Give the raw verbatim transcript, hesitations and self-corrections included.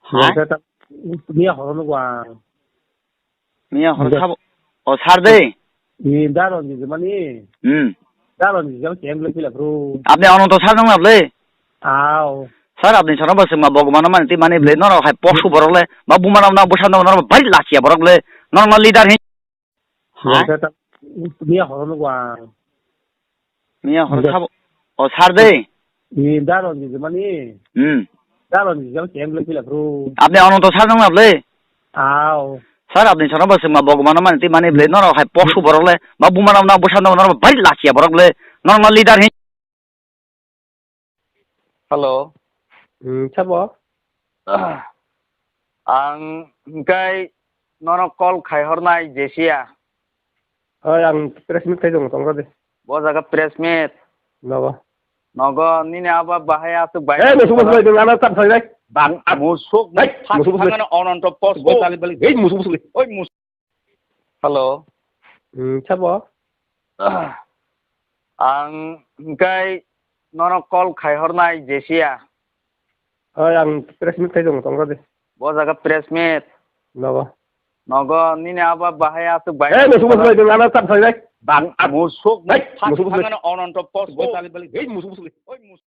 Hai? Miya horo no gua. Miya horo sabo. O sir de. Ni daron ni mani. Hmm. Daron ni jam kem le pila bro. Apni Ananto sir nang le. Aw. Sir, apni sir ba sima bogmano mani ti mani ble noro hai posu borok le. Ba bumano na busa no noro bari lakia borok le. Noro no leader hi. Hai? Miya horo no gua. Miya horo sabo. O sir de. Ni daron ni mani. Hmm. Daron ni jam kem le pila bro. Apni Ananto sir nang le. Aw. Sir, apni sir ba sima bogmano mani ti mani ble noro hai posu borok le. Ba bumano na busa no noro bari lakia borok le. Noro no leader hi. Hello. Hmm, sabo? Ang hingkai nono call khai hornai Jesia. Oi, ang press meet khai tongo, tongo de. Bo jaga press meet. Nogo. Nogo, nini aba bahai asuk bai. Eh, musuk musuk bai, dong, ana tap sai bai. Bang, musuk, hai, musuk musuk. Thangano Ananto post. Bo tali bali. Hei, musuk musuk. Oi, musuk. Hello. Hmm, sabo? Ang hingkai nono call khai hornai Jesia. Oi, ang press meet khai tongo, tongo de. Bo jaga press meet. Nogo. Nogo, nini aba bahai asuk bai. Eh, musuk musuk bai, dong, ana tap sai bai. Bang, musuk, hai, musuk musuk. Thangano Ananto post. Bo tali bali. Hei, musuk musuk. Oi, musuk.